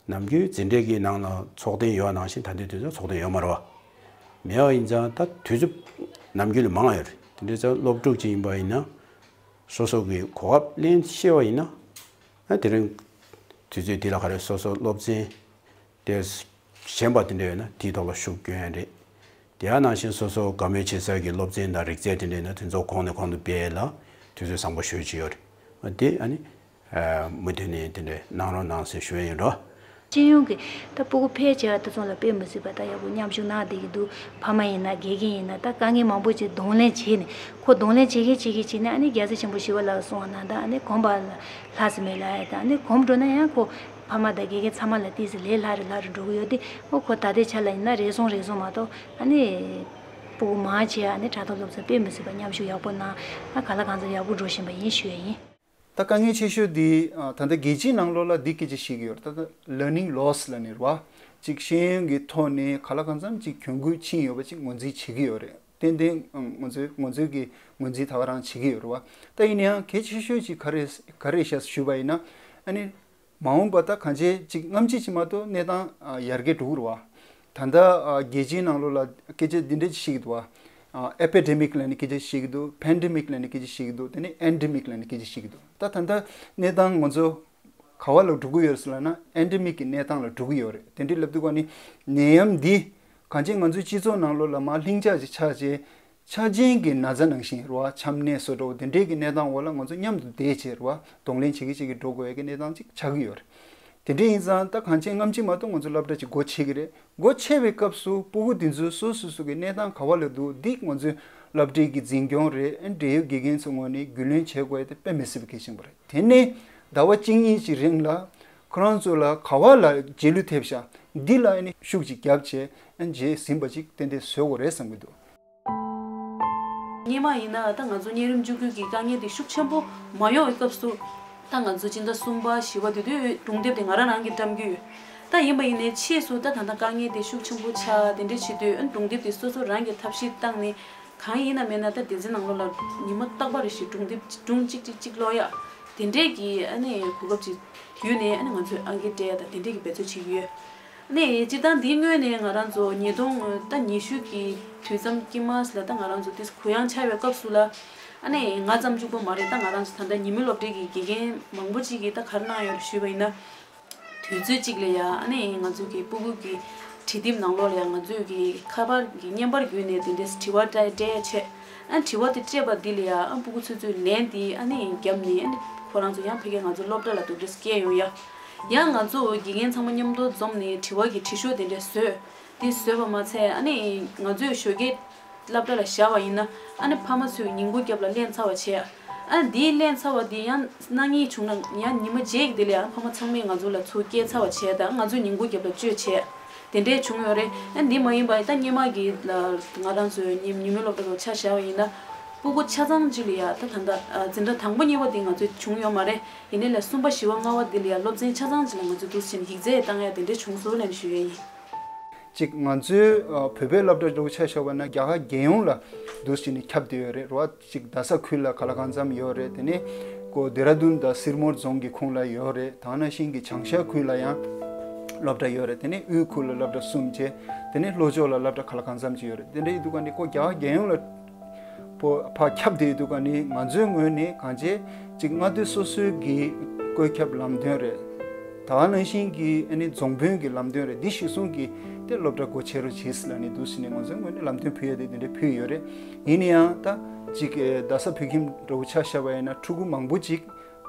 ནམ་རྒྱུན་འཛིན་གྲྭའི་གི་ནང་ལ་ཚོགས་ཐེངས་ཡོད་ནང་བཞིན་ད་ལྟའི་དུས་ཚོད་ཚོགས་ཐེངས་ཡོད་མ་རེད་བ། མེད་པ་ཡིན་ཙང་ད་དུས་ཚོད་ནམ་རྒྱུན་ལས་མང་ཡོད་རེད། དེ་འདྲ་ཙང་སློབ་ཕྲུག་ཅིག་ཡིན་པ་ཡིན་ན། སོ་སོ་གི་གོ་སྐབས་ལེན་ཤེས་པ་ཡིན་ན། ཨ་དེ་རིང་དུས་ཚོད་འདི་ལ་ག་རེ་སོ་སོ་སློབ་ཚན་དེ་གཞན་པ་དེ་འདྲ་ཡོད་ན་དེའི་ཐོག་ལ་ཤུགས་སྐྱོན་ཡ་རེད། དེ་ཡང་ནང་བཞིན་སོ་སོ་དགའ་མོས་བྱེད་སའི་གི་སློབ་ཚན་དང་རིག་རྩལ་དེ་འདྲ་ཡོད་ན་དེ་ཚོ་གོང་ནས་གོང་དུ་སྤེལ་ཡ་ལ་དུས་ཚོད་བཟང་པོ་ཞེ་ཅིག་ཡོད་རེད། ཨ་དེ་ཨ་ནི་མུ་མཐུད་ནས་དེ་འདྲ་གནང་རོགས་གནང་ཟེར་ཞུ་ཡ་ཡིན་རོ། སྤྱི་ཡོངས་ཀྱི་ད་སྤུ་གུ་ཕལ་ཆེ་བ་དེ་ཚོ་ལ་དཔེ་མི་སྲིད་པ་ད་ཡག་པོ་མཉམ་ཞུགས་གནང་བསྡད་ཀྱི་འདུག་ཕ་མ་ཡིན་ན་དགེ་རྒན་ཡིན་ན་ད་དཀའ་ངལ་མང་པོ་ཅིག་གདོང་ལེན་བྱས་ནས་ཁོ་གདོང་ལེན་བྱེད་མཁན་བྱེད་མཁན་བྱས་ནས་ཨ་ནི་རྒྱལ་སྲས་ཆེན་པོ་ཞི་བ་ལྷ་གསུངས་པ་ནང་ལྟར་ཨ་ནི་གོམས་པ་ལྷ་ཟེར་མེད་ལ་ཡ་ད་ཨ་ནི་གོམས་འགྲོ་ན་ཡང་ཁོ་ཕ་མ་དང་དགེ་རྒན་ཚང་མ་ལ་ཏོག་ཙམ་ལས་སླ་རུ་སླ་རུ་འགྲོ་གི་ཡོད་དེ་ཨོ་ཁོ་ད་ལྟའི་ཆ་ལ་ཡིན་ན་རེ་ཟུང་རེ་ཟུང་མ་གཏོགས་ཨ་ནི་སྤུ་གུ་མང་ཆེ་ཨ་ནི་དྲ་ཐོག་སློབ་ཚན་དཔེ་མི་སྲིད་པ་མཉམ་ཞུགས་ཡག་པོ་གནང་ཨ་ག་ལ་གང་འཚམ་ཡག་པོ་འགྲོ་བཞིན་པ་ཡིན་ཞུ་ཡ་ཡིན། ད་དཀའ་ངལ་ཆེ་ཤོས་འདི་ཨ་ད་ལྟ་རྒྱལ་སྤྱིའི་ནང་ལོགས་ལ་འདི་སྐད་ཆ་བཤད་ཀྱི་ཡོད་རེད། ད་ལྟ་learning loss་ལབ་ནི་རེད་བ། ཅིག་ཤེས་ཡོན་གྱི་ཐོག་ནས་ག་ལ་གང་འཚམ་ཅིག་གྱོང་གུད་ཕྱིན་ཡོད་པ་ཅིག་ངོས་འཛིན་བྱེད་ཀྱི་ཡོད་རེད། ཏན་ཏན་ཨ་ང་ཚོས་ང་ཚོས་ཀྱི་ངོས་འཛིན་ད་ག་རང་བྱེད་ཀྱི་ཡོད་རེད་བ། ད་ཡིན་ན་ཡང་གལ་ཆེ་ཤོས་ཅིག་ག་རེ་ག་རེ་ཤག་ཞུས་པ་ཡིན་ན་ཨ་ནི། མ་འོངས་པ་ད་གང་ཅི་ཅིག་སྔ་ཕྱི་ཅིག་མ་གཏོགས་གནས་སྟངས་ཨ་ཡར་རྒྱས་འགྲོ་གི་རེད་བ། ད་ལྟ་ཨ་རྒྱལ་སྤྱིའི་ནང་ལོགས་ལ་སྐད་ཆ་འདི་འདྲ་ཅིག་བཤད་ཀྱི་འདུག་བ། ཨ་epidemic་ལབ་ནས་སྐད་ཆ་བཤད་ཀྱི་འདུག pandemic་ལབ་ནས་སྐད་ཆ་བཤད་ཀྱི་འདུག་དེ་ནས་endemic་ལབ་ནས་སྐད་ཆ་བཤད་ཀྱི་འདུག་ད་ད་ལྟ་གནས་སྟངས་ང་ཚོ་ག་བ་ལ་འགྲོ་གི་ཡོད་རེད་ཟེར་ལབ་ན་endemic་གི་གནས་སྟངས་ལ་འགྲོ་གི་ཡོད་རེད། དེ་འདྲའི་ལབ་དུས་ག་ནི་ནད་ཡམས་འདི་གང་ཅི་ང་ཚོའི་སྤྱི་ཚོགས་ནང་ལོགས་ལ་མར་ལྷིང་འཇགས་ཅིག་ཆགས་རྗེས། འཆར་ཅན་གྱི་ན་ཚ་ནང་བཞིན་རེད་བ། ཆམ་ནད་བཟོ་འདྲ་བོ་དེ་འདྲའི་གི་གནས་སྟངས་འོག་ལ་ང་ཚོ་མཉམ་དུ་བསྡད་བྱས་རེད་བ། གདོང་ལེན་བྱེད་ཀྱི་བྱེད་ཀྱི་འགྲོ་དགོས་ཡ་གི་གནས་སྟངས་ཅིག་ཆགས་ཀྱི་ཡོད་རེད། དེ་འདྲ་ཡིན་ཙང་ད་གང་ཅི་སྔ་ཕྱི་མ་གཏོགས་ང་ཚོ་སློབ་གྲྭ་ཅིག་སྒོ་ཕྱེ་གི་རེད། སྒོ་ཕྱེ་བའི་སྐབས་སུ་སྤུ་གུ་དེ་ཚོའི་སོ་སོ་སོ་གི་གནས་སྟངས་ག་བ་ལ་འདུག་འདི་ང་ཚོའི་སློབ་གྲྭའི་གི་འཛིན་སྐྱོང་རེད། ཨ་འབྲེལ་ཡོད་དགེ་རྒན་ཚོའི་ངོས་ནས་རྒྱུས་ལོན་བྱེད་དགོས་ཡ་དེ་དཔེ་མི་སྲིད་པའི་གལ་ཆེན་པོ་རེད། དེ་ནས་ཟླ་བ་གཅིག་གཉིས་ཀྱི་རིང་ལ་ཁོ་རང་ཚོ་ལ་ག་བ་ལ་རྗེས་ལུས་ཐེབས་ཤག་འདི་ལ་ཨ་ནི་ཤུགས་ཅིག་བརྒྱབ་བྱས་ཨ་རྗེས་ཟིན་པ་ཅིག་ཏན་ཏན་བཟོ་དགོས་རེད་བསམ་གྱི་འདུག་སྔོན་མ་ཡིན་ན་ད་ང་ཚོ་གཉན་རིམས་བཅུ་དགུ་གི་དཀའ་ངལ་དེ་ཤུགས་ཆེན་པོ་མ་ཡོང་བའི་སྐབས་སུ་ད་ང་ཚོ་སྤྱི་ཟླ་གསུམ་པ་བཞི་པ་དེ་དུས་སྒྲུང་དེབ་དེ་ང་རང་རང་གིས་བཀྲམ་གྱི་ཡོད། ད་ཡིན་པ་ཡིན་ནའི་ཕྱིས་སུ་ད་ད་ལྟ་དཀའ་ངལ་དེ་ཤུགས་ཆེན་པོ་ཆགས་དེ་འདྲ་བྱེད་དུས་སྒྲུང་དེབ་དེ་སོ་སོ་རང་གིས་ཐབས་ཤེས་བཏང་ནས་གང་ཡིན་ན་མེད་ན་ད་སྡེ་ཚན་ནང་ལོགས་ལ་ཉི་མ་རྟག་པར་རེ་བཞིན་སྒྲུང་དེབ་སྒྲུང་གཅིག་གཅིག་གཅིག་ཀློག་ཡ། དེ་འདྲས་ཀྱི་ཨ་ནི་གོ་སྐབས་ཅིག་བརྒྱུད་ནས་ཨ་ནི་ང་ཚོས་ཨང་ཀི་སྤྲད་ཡ་དང་དེ་འདྲས་ཀྱི་འབད་རྩོལ་བྱེད་ཀྱི་ཡོད། ཨ་ནི་སྤྱིར་བཏང་འདིའི་སྔོན་ནས་ང་རང་ཚོ་ཉིས་སྟོང་ད་ཉི་ཤུ་གི་དུས་མཚམས་དཀྱིལ་མ་ལ་ད་ང་རང་ཚོ་དེ་གུ་ཡངས་ཆགས་པའི་སྐབས་སུ་ལ་ཨ་ནི་ང་ཙམ་གཅིག་པོ་མ་རེད། ད་ང་རང་ཚོ་ད་ལྟ་ཉི་མའི་སློབ་གྲྭའི་གི་དགེ་རྒན་མང་པོ་ཅིག་གིས་ད་ག་རེ་གནང་ཡོད་རེད་ཞུས་པ་ཡིན་ན། དུས་ཚོད་གཅིག་ལ་ཡ་ཨ་ནི་ང་ཚོའི་གི་སྤུ་གུ་གི་བྲིས་དེབ་ནང་ལོགས་ལ་ཡ་ང་ཚོའི་གི་ཁ་པར་གི་བརྙན་པར་བརྒྱུད་ནས་དེ་འདྲས་དྲི་བ་སྤྲད་སྤྲད་ཡ་བྱས། ཨ་དྲི་བ་དེ་སྤྲད་པ་འདི་ལ་ཡ་ཨ་སྤུ་གུ་ཚོ་ཚོས་ལན་དེ་ཨ་ནི་བརྒྱབ་ནས་ཨ་ནི་ཁོ་རང་ཚོ་ཡང་ཕ་གིར་ང་ཚོ་སློབ་གྲྭ་ལ་དེ་འདྲས་སྐྱེལ་ཡོང་ཡ། ཡང་ང་ཚོ་དགེ་རྒན་ཚང་མ་མཉམ་དུ་འཛོམས་ནས་དྲི་བ་གི་དྲི་ཤོག་དེ་འདྲས་བཟོས། དེ་བཟོས་པ་མ་ཚད་ཨ་ནི་ང་ཚོས་ཞོགས་ཀས་སློབ་གྲྭ་ལ་བཞག་པ་ཡིན་ན་ཨ་ནི་ཕ་མ་ཚོས་ཉིན་གུང་རྒྱབ་ལ་ལེན་ཚར་བ་བྱས། ཨ་ནི་དེའི་ལེན་ཚར་བ་དེ་ཡང་གནང་ངེས་བྱུང་ན་ཡང་ཉི་མ་རྗེས་ཀྱི་དེ་ལ་ཡང་ཕ་མ་ཚང་མས་ང་ཚོ་ལ་ཚུར་སྐྱེལ་ཚར་བ་བྱས་དང་ང་ཚོས་ཉིན་གུང་རྒྱབ་ལ་བཅོལ་བྱས། དེ་འདྲས་བྱུང་ཡོད་རེད། ཨ་ནི་འདི་མ་ཡིན་པ་ད་སྔོན་མ་གི་ལ་ང་རང་ཚོའི་ཉིན་ཉིན་མོའི་སློབ་གྲྭ་ལ་ཆ་བཞག་པ་ཡིན་ན་སྤུ་གུ་ཆ་ཚང་གཅིག་ལ་ཡ་ད་ད་ལྟ་འཛིན་གྲྭ་དང་པོ་གཉིས་པ་དེ་ང་ཚོས་བྱུང་ཡོད་མ་རེད། ཡིན་ནའི་ལ་གསུམ་པ་བཞི་པ་ལྔ་པ་དེ་ལ་ཡ་སློབ་ཚན་ཆ་ཚང་གཅིག་ལ་ང་ཚོས་འདུག་སེ་བྱས་ནས་ཡིག་ཚད་བཏང་ཡ་དེ་འདྲས་བྱུང་སོང་ལབ་ནས་ཞུ་ཡ་ཡིན། གཅིག་ང་ཚོའི་ཨ་བོད་པའི་སློབ་གྲྭ་འདྲ་བོ་ཆ་བཞག་པ་ན་རྒྱ་གར་རྒྱལ་ཡོངས་ལ་འདུག་སེ་བྱས་ནས་ཁྱབ་བསྡད་ཡོད་རེད། རེད་བ། གཅིག་རྡ་ས་ཁུལ་ལ་ག་ལ་གང་འཚམ་ཡོད་རེད། དེ་ནས་ཀོ་ལྡེ་ར་ལྡུན་དང་སིར་མོར་རྫོང་གི་ཁོངས་ལ་ཡོད་རེད། དེ་ནང་བཞིན་གྱི་བྱང་ཤར་ཁུལ་ལ་ཡང་སློབ་གྲྭ་ཡོད་རེད། དེ་ནས་དབུས་ཁུལ་ལ་སློབ་གྲྭ་གསུམ་བྱས། དེ་ནས་ལྷོ་ཕྱོགས་ལ་སློབ་གྲྭ་ག་ལ་གང་འཚམ་ཅིག་ཡོད་རེད། དེ་འདྲ་ཡིན་དུས་ཀ་ནི་ཀོ་རྒྱ་གར་རྒྱལ་ཡོངས་ལ་པོ་ཕར་ཁྱབ་བསྡད་ཡོད་དུས་ཀ་ནི་ང་ཚོའི་ངོས་ནས་གང་བྱས་ཅིག་མངའ་སྡེ་སོ་སོའི་གི་བཀོད་ཁྱབ་ལམ་སྟོན་རེད། ད་ག་ནང་བཞིན་གྱི་ཨ་ནི་རྫོང་དཔོན་གྱི་ལམ་སྟོན་རེད། འདི་གཞིར་བཟུང་གིས་དེ་སློབ་གྲྭ་སྒོ་ཕྱེ་རོགས་བྱེད་ཟེར་ལབ་ནས་འདུག་སེ་བྱས་ནས་ང་ཚོའི་ངོས་ནས་ལམ་སྟོན་ཕུལ་ཡ་དེ་དེ་འདྲ་ཕུལ་ཡོད་རེད། ཡིན་ན་ཡང་ད་ཅིག་རྡ་ས་བོད་ཁྱིམ་འདྲ་བོ་ཆ་བཞག་པ་ཡིན་ན་ཕྲུ་གུ་མང་པོ་ཅིག་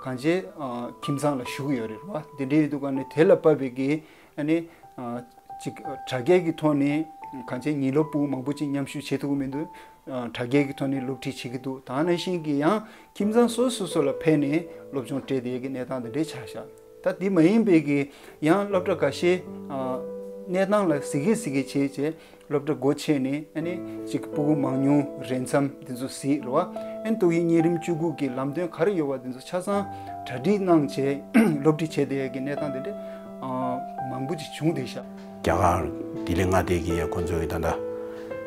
གང་བྱས་ཨ་ཁྱིམ་ཚང་ལ་བཞུགས་ཡོད་རེད་བ། དེ་འདྲ་ཡིན་དུས་ཀ་ནི་དེ་ལ་དཔག་པའི་གི་ཨ་ནི་ཨ་ཅིག་དྲ་རྒྱའི་གི་ཐོག་ནས་གང་བྱས་ཉིན་སློབ་ཕྲུག་མང་པོ་ཅིག་མཉམ་ཞུགས་བྱེད་ཐུབ་ཀྱི་མི་འདུག་ཨ་དྲ་རྒྱའི་གི་ཐོག་ནས་སློབ་ཁྲིད་བྱེད་ཀྱི་འདུག་ད་ག་ནང་བཞིན་གྱི་ཡང་ཁྱིམ་ཚང་སོ་སོ་སོ་ལ་ཕེབས་ནས་སློབ་སྦྱོང་སྤྲད་བསྡད་ཀྱི་གནས་སྟངས་དེ་འདྲའི་ཆགས་ཤག་ད་དེ་མ་ཡིན་པའི་གི་ཡང་སློབ་གྲྭ་འགའ་ཤས་ཨ་གནས་སྟངས་ལ་གཟིགས་གི་གཟིགས་གི་བྱས་བྱས་སློབ་གྲྭ་སྒོ་ཕྱེ་ནས་ཨ་ནི་ཅིག་སྤུ་གུ་མང་ཉུང་རེས་མཚམས་དེ་ཚོ་གཟིགས་རེད་བ། ཨ་ནི་ཏོག་དབྱིབས་གཉན་རིམས་བཅུ་དགུ་གི་ལམ་སྟོན་ག་རེ་ཡོད་པ་དེ་ཚོ་ཆ་ཚང་གྲ་སྒྲིག་གནང་བྱས་སློབ་ཁྲིད་བྱས་བསྡད་ཀྱི་གནས་སྟངས་དེ་འདྲ་ཨ་མང་པོ་ཅིག་བྱུང་བསྡད་ཤག་རྒྱ་གར་ལྡི་ལི་མངའ་སྡེ་གི་ཁོང་ཚོ་གི་ད་ལྟ་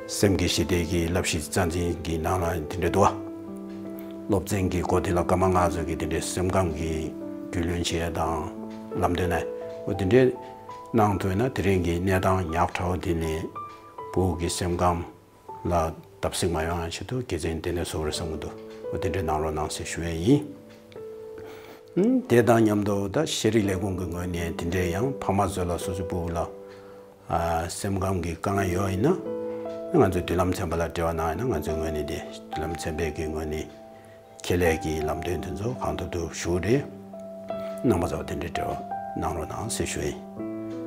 སེམས་ཀྱི་ཞི་བདེ་གི་བསླབ་གཞི་རྩ་འཛིན་གྱི་ནང་ལ་དེ་འདྲ་འདུག་བ། སློབ་ཚན་གྱི་འགོ་དེ་ལ་སྐར་མ་ལྔ་ཙམ་གྱི་དེ་འདྲའི་སེམས་ཁམས་ཀྱི་རྒྱུས་ལོན་བྱེད་ཡ་དང་ལམ་སྟོན་ནས་འོ་དེ་འདྲའི་གནང་ཐུབ་ན་དེ་རིང་གི་གནས་སྟངས་ཉག་ཕྲ་བ་དེ་ནས་བུ་གི་སེམས་ཁམས་ལ་བརྡབ་གསིག་མ་ཡོང་ཡ་ཆེད་དུ་དགེ་མཚན་དེ་འདྲ་བཟོ་བར་བསམ་གྱི་འདུག་འོ་དེ་འདྲའི་གནང་རོགས་གནང་ཟེར་ཞུ་ཡ་ཡིན། ཨུམ། དེ་དང་མཉམ་དུ་ད་ཤེས་རིག་ལས་ཁུངས་ཀྱི་ངོས་ནས་དེ་འདྲའི་ཡང་ཕ་མ་ཚོ་ལ་སོ་སོའི་སྤུ་གུ་ལ་ཨ་སེམས་ཁམས་ཀྱི་དཀའ་ངལ་ཡོད་ཡིན་ན་ང་ཚོའི་མདུན་ལམ་ཚན་པ་ལ་འབྲེལ་བ་གནང་ཡིན་ན་ང་ཚོའི་ངོས་ནས་དེ་མདུན་ལམ་ཚན་པའི་གི་ངོས་ནས་ཁྱད་ལས་ཀྱི་ལམ་སྟོན་དེ་ཚོ་གང་ཐུབ་ཐུབ་ཞུ་རེད། རྣམ་པ་ཚོ་དེ་འདྲའི་འབྲེལ་བ་གནང་རོགས་གནང་ཟེར་ཞུ་ཡིན།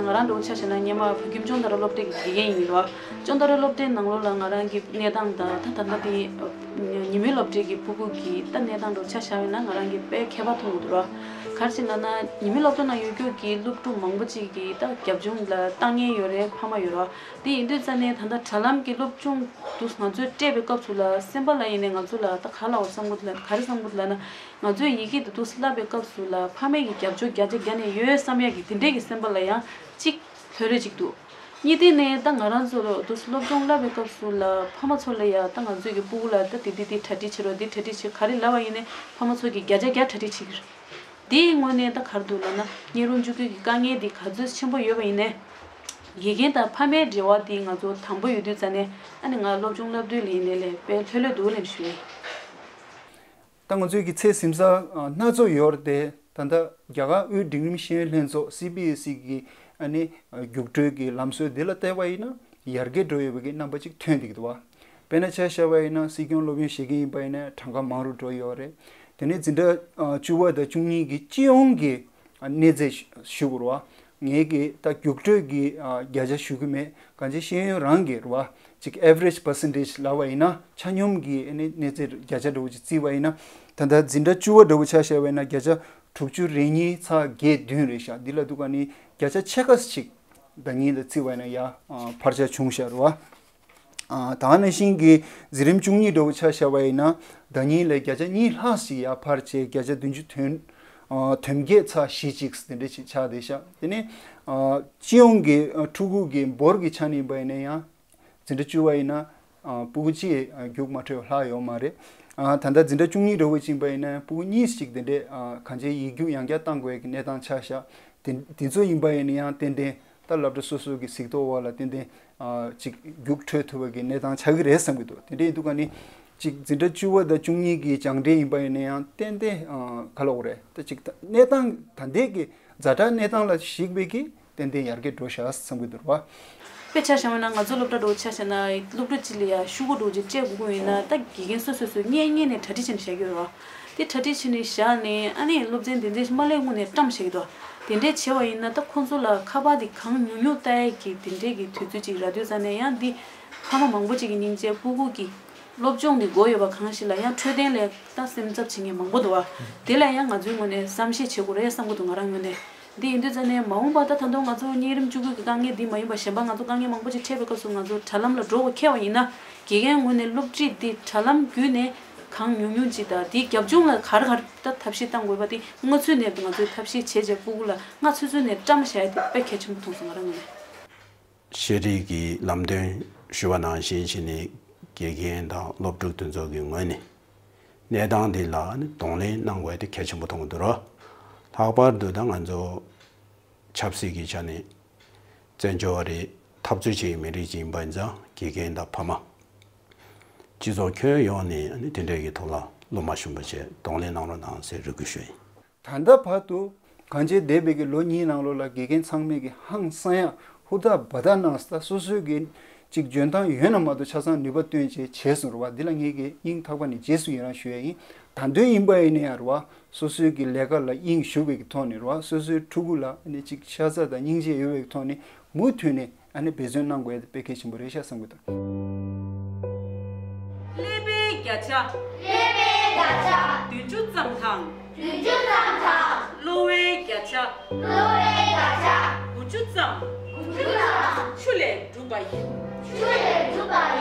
ང་རང་འདྲ་བོ་ཆ་བཞག་ན་སྔོན་མ་བོད་ཁྱིམ་ལྕོང་རྡ་ར་སློབ་གྲྭའི་དགེ་རྒན་ཡིན་རོགས། ལྕོང་རྡ་ར་སློབ་གྲྭའི་ནང་ལོགས་ལ་ང་རང་གི་གནས་སྟངས་དང་ད་ད་ལྟ་དེ་ཉི་མའི་སློབ་གྲྭའི་གི་ཕྲུ་གུ་གི་ད་གནས་སྟངས་འདྲ་བོ་ཆ་བཞག་པ་ཡིན་ན་ང་རང་གི་དཔེ་ཁྱད་པར་མཐོང་གི་འདུག་རོགས། ག་རེ་ཟེར་ན་ན་ཉི་མའི་སློབ་གྲྭ་ནང་ཡོད་རྒྱུ་གི་སློབ་ཕྲུག་མང་པོ་ཅིག་གིས་ད་རྒྱབ་ལྗོངས་ལ་ལྟ་མཁན་ཡོད་རེད། ཕ་མ་ཡོད་རོགས། དེ་ཡིན་དུས་ཙ་ནས་ད་ལྟ་དྲ་ལམ་གྱི་སློབ་སྦྱོང་དུ་ང་ཚོས་སྤྲད་པའི་སྐབས་སུ་ལ་སེམས་པ་ལ་ཡིན་ནས་ང་ཚོ་ལ་ད་ག་ལ་བ་བསམ་གི་འདུག་ལ་ག་རེ་བསམ་གི་འདུག་ལ་ན་ང་ཚོས་ཡི་གེ་དེ་དུས་བསླབ་པའི་སྐབས་སུ་ལ་ཕ་མས་ཀྱི་རྒྱབ་སྐྱོར་བརྒྱ་ཆ་བརྒྱ་ནས་ཡོད་བསམ་ཡག་གི་དེ་འདྲས་ཀྱི་སེམས་པ་ལ་ཡང་གཅིག་ལྷོད་ལྷོད་ཅིག་འདུག་གཉིས་དེ་ནས་ད་ང་རང་ཚོ་ལ་དུས་སློབ་སྦྱོང་བསླབ་པའི་སྐབས་སུ་ལ་ཕ་མ་ཚོ་ལ་ཡ་ད་ང་ཚོས་ཀྱི་སྤུ་གུ་ལ་ད་དེ་དེ་དེ་གྲ་སྒྲིག་བྱེད་རོགས་དེ་གྲ་སྒྲིག་བྱེད་ག་རེ་ལབ་པ་ཡིན་ནའི་ཕ་མ་ཚོ་གིས་བརྒྱ་ཆ་བརྒྱ་གྲ་སྒྲིག་བྱེད་ཀྱི་རེད། དེའི་ངོས་ནས་ད་ག་རེ་འདུག་ལབ་ན་གཉན་རིམས་བཅུ་དགུ་གི་དཀའ་ངལ་འདི་ག་ཚོད་ཆེན་པོ་ཡོད་པ་ཡིན་ནའི་དགེ་རྒན་དང་ཕ་མའི་འབྲེལ་བ་འདི་ང་ཚོ་དམ་པོ་ཡོད་དུས་ཙ་ནས་ཨ་ནི་ང་སློབ་སྦྱོང་བསླབ་དུས་ལ་ཡིན་ནའི་ལས་དཔེ་ལྷོད་ལྷོད་འདུག་ལབ་ཞུ་ཡིན། ད་ང་ཚོའི་གི་ཚད་ཟིན་ས་སྣ་ཚོགས་ཡོད་རེད་དེ། ད་ལྟ་རྒྱ་གར་དབུས་འབྲིང་རིམ་ཤེས་ཡོན་ལྷན་ཚོགས་སི་བི་ཨེས་ཨི་གི་ཨ་ནི་རྒྱུགས་སྤྲོད་ཀྱི་ལམ་སྲོལ་འདི་ལ་བལྟས་པ་ཡིན་ན་ཡར་རྒྱས་འགྲོ་ཡོད་པའི་གི་རྣམ་པ་ཅིག་ཐོན་བསྡད་ཀྱི་འདུག་བ། དཔེར་ན་ཆ་བཞག་པ་ཡིན་ན་སྲིད་སྐྱོང་སློབ་ཡོན་བཞེས་མཁན་ཡིན་པ་ཡིན་ན་གྲངས་ཀ་མང་རུ་འགྲོ་ཡོད་རེད། དེ་ནས་འཛིན་གྲྭ་བཅུ་པ་དང་བཅུ་གཉིས་ཀྱི་སྤྱི་ཡོངས་ཀྱི་གནས་ཚད་ཞུ་དགོས་རེད་བ། ངས་ཀྱི་ད་རྒྱུགས་སྤྲོད་ཀྱི་ཨ་བརྒྱ་ཆ་ཞུ་གི་མེད། གང་ཅི་ཤེས་ཡོན་རང་གི་རེད་བ། ཅིག་average percentage ལབ་པ་ཡིན་ན་ཆ་སྙོམས་ཀྱི་ཨ་ནི་གནས་ཚད་བརྒྱ་ཆ་འདྲ་བོ་ཅིག་བརྩིས་པ་ཡིན་ན། ད་ལྟ་འཛིན་གྲྭ་བཅུ་པ་འདྲ་བོ་ཆ་བཞག་པ་ཡིན་ན་བརྒྱ་ཆ་དྲུག་ཅུ་རེ་གཉིས་ཚེག་བརྒྱད་བདུན་རེད་ཤག་འདི་ལ་འདུག་ག་ནི་བརྒྱ་ཆ་ཕྱེད་ཀ་ཅིག་ཟླ་ཉིན་ལ་བརྩིས་པ་ཡིན་ན་ཡ་ཨ་འཕར་ཆ་བྱུང་ཤག་རེད་བ། ཨ་ད་ག་ནང་བཞིན་གྱི་འཛིན་རིམ་བཅུ་གཉིས་འདྲ་བོ་ཆ་བཞག་པ་ཡིན་ན་ཟླ་ཉིན་ལ་བརྒྱ་ཆ་གཉིས་ལྷག་ཞིག་ཡར་འཕར་བྱས་བརྒྱ་ཆ་བདུན་ཅུ་དོན་ཨ་དོན་བརྒྱད་ཚེག་བཞི་ཅིག་དེ་འདྲ་ཞིག་ཆགས་བསྡད་ཤག་དེ་ནས་ཨ་སྤྱི་ཡོངས་ཀྱི་ཨ་ཕྲུ་གུ་གི་འབོར་གྱི་ཆ་ནས་ཡིན་པ་ཡིན་ན་ཡང་འཛིན་གྲྭ་བཅུ་པ་ཡིན་ན་ཨ་སྤུ་གུ་གཅིག་ཨ་རྒྱུགས་མ་འཕྲོད་པ་ལྷག་ཡོད་མ་རེད། ཨ། ད་ལྟ་འཛིན་གྲྭ་བཅུ་གཉིས་འདྲ་བོ་ཅིག་ཡིན་པ་ཡིན་ན་ཕྲུ་གུ་གཉིས་ཅིག་དེ་འདྲས་ཨ་གང་ཅིའི་ཡིག་རྒྱུགས་ཡང་བསྐྱར་བཏང་དགོས་ཀྱི་གནས་སྟངས་ཆགས་ཤག་དེ་དེ་ཚོ་ཡིན་པ་ཡིན་ན་ཡང་ཏན་ཏན་ད་སློབ་གྲྭ་སོ་སོ་གི་གཟིགས་རྟོག་འོག་ལ་ཏན་ཏན་ཨ་ཅིག་རྒྱུགས་འཕྲོད་ཐུབ་པ་གི་གནས་སྟངས་ཆགས་ཀྱི་རེད་བསམ་གྱི་འདུག་དེ་འདྲས་ཡིན་དུས་ག་ནི་ཅིག་འཛིན་གྲྭ་བཅུ་པ་དང་བཅུ་གཉིས་ཀྱི་སྦྱངས་འབྲས་ཡིན་པ་ཡིན་ན་ཡང་ཏན་ཏན་ཨ་ག་ལབ་དགོས་རེད། ད་ཅིག་གནས་སྟངས་ད་ལྟའི་གི་ཛ་དྲག་གནས་སྟངས་ལ་གཞིགས་པའི་གི་ཏན་ཏན་ཡར་རྒྱས་འགྲོ་ཤག་བསམ་གྱི་འདུག་ར་བ། དཔེ་ཆ་བཞག་པ་ན་ང་ཚོ་སློབ་གྲྭ་འདྲ་བོ་ཆ་བཞག་ན་སློབ་ཕྲུག་གཅིག་ལ་ཡ་ཤོག་གུ་འདྲ་བོ་ཅིག་སྤྲད་དགོས་ཀྱི་ཡིན་ན་ད་དགེ་རྒན་སོ་སོ་སོས་སྔོན་སྔོན་ནས་གྲ་སྒྲིག་བྱས་ནས་བཞག་གི་ཡོད་རེད་བ། དེ་གྲ་སྒྲིག་བྱས་ནས་བཞག་ནས་ཨ་ནི་སློབ་ཚན་དེ་འདྲས་མ་སླེབས་སྔོན་ནས་བཀྲམ་བཞག་གི་འདུག་དེ་འདྲས་བྱས་པ་ཡིན་ན་ད་ཁོང་ཚོ་ལ་ཁ་པར་དེ་གང་ཉུང་ཉུང་ལྟ་ཡས་ཀྱི་དེ་འདྲས་ཀྱི་དུས་ཚོད་ཅིག་རག་དུས་ཙ་ནས་ཡང་འདི་ཕ་མ་མང་པོ་ཅིག་གི་སྙིང་རྗེ་སྤུ་གུ་གི་སློབ་སྦྱོང་འདི་དགོས་ཡོད་པ་གང་ཞིག་ལ་ཡང་འཕྲོད་བསྟེན་ལ་ད་སེམས་འཚབ་བྱེད་མཁན་མང་པོ་འདུག་བ། དེ་ལ་ཡང་ང་ཚོའི་ངོས་ནས་བསམ་ཤེས་བྱེད་དགོས་རེད་བསམ་གྱི་འདུག་ང་རང་ངོས་ནས། འདི་ཡིན་དུས་ཙ་ནས་མ་འོངས་པ་ད་ད་དུང་ང་ཚོ་གཉན་རིམས་བཅུ་དགུ་གི་དཀའ་ངལ་འདི་མ་ཡིན་པ་གཞན་པ་ང་ཚོ་དཀའ་ངལ་མང་པོ་ཅིག་འཕྲད་པའི་སྐབས་སུ་ང་ཚོ་དྲ་ལམ་ལ་འགྲོ་དགོས་ཁེལ་བ་ཡིན་ན་དགེ་རྒན་ངོས་ནས་སློབ་ཁྲིད་འདི་དྲ་ལམ་བརྒྱུད་ནས་གང་ཉུང་ཉུང་ཅིག་དང་དེའི་རྒྱབ་ལྗོངས་ལ་ག་རེ་ག་རེ་ད་ཐབས་ཤེས་བཏང་དགོས་པ་དེ་སྔ་ཚུད་ནས་ང་ཚོས་ཐབས་ཤེས་བྱས་རྗེས་སྤུ་གུ་ལ་སྔ་ཚུད་ཚུད་ནས་བཀྲམ་བཞག་ཡ་དེ་དཔེ་གལ་ཆེན་པོ་མཐོང་སོང་ང་རང་ངོས་ནས། ཤེས་རིག་གི་ལམ་སྟོན་ཞུ་བ་ནང་བཞིན་བྱས་ནས་དགེ་རྒན་དང་སློབ་ཕྲུག་དེ་ཚོ་གི་ངོས་ནས་གནས་སྟངས་འདི་ལ་ནི་གདོང་ལེན་གནང་དགོས་དེ་གལ་ཆེན་པོ་མཐོང་གི་འདུག་རོ། ལྷག་པར་དུ་ད་ང་ཚོ་ཆབ་སྲིད་ཀྱི་ཆ་ནས་བཙན་བྱོལ་བ་རེད། འཐབ་རྩོད་བྱེད་ཡུལ་མི་རིགས་ཅིག་ཡིན་པ་ཡིན་ཙང་དགེ་རྒན་དང་ཕ་མ། སྤྱི་ཚོགས་ཁྱོན་ཡོངས་ནས་ནི་དེ་འདྲའི་གི་ཐོག་ལ་བློ་མ་ཞུམ་པ་བྱས་གདོང་ལེན་གནང་རོགས་གནང་ཟེར་རེ་སྐུལ་ཞུ་ཡིན། ད་ལྟ་བར་དུ་གང་ཅིའི་འདས་པའི་གི་ལོ་གཉིས་ནང་ལོགས་ལ་དགེ་རྒན་ཚང་མས་གི་ཧང་སང་ཡང་ཧུར་ཐག་འབད་ཐག་གནང་ས་སོ་སོའི་གི་ཅིག་འཇོན་ཐང་ཡོད་ན་མ་གཏོགས་ཆ་ཚང་ནུས་པ་བཏོན་བྱས་བྱས་སོང་རེད་བ། འདི་ལ་ངས་གི་སྙིང་ཐག་པ་ནས་རྗེས་སུ་ཡི་རང་ཞུ་ཡ་ཡིན། ད་དུང་ཡིན་པ་ཡིན་ན་ཡང་རེད་བ། སོ་སོའི་གི་ལས་ཀ་ལ་དབྱིངས་ཞུགས་པའི་གི་ཐོག་ནས་རེད་བ། སོ་སོའི་ཕྲུ་གུ་ལ་ནི་ཅིག་ཤ་ཚ་དང་སྙིང་རྗེ་ཡོད་པའི་གི་ཐོག་ནས་མུ་མཐུད་ནས་ཨ་ནི་འབད་བརྩོན་གནང་དགོས་ཡ་དེ་དཔེ་གལ་ཆེན་པོ་རེད་ཤག་བསམ་གི་འདུག་ཀླད་པའི་བརྒྱ་ཆ། ཀླད་པའི་བརྒྱ་ཆ། བདུན་ཅུ་ཙམ་དང་། བདུན་ཅུ་ཙམ་དང་། གློ་བའི་བརྒྱ་ཆ། གློ་བའི་བརྒྱ་ཆ། དགུ་བཅུ་ཙམ། དགུ་བཅུ་ཙམ། ཆུ་ལས་གྲུབ་པ་ཡིན། ཆུ་ལས་གྲུབ་པ་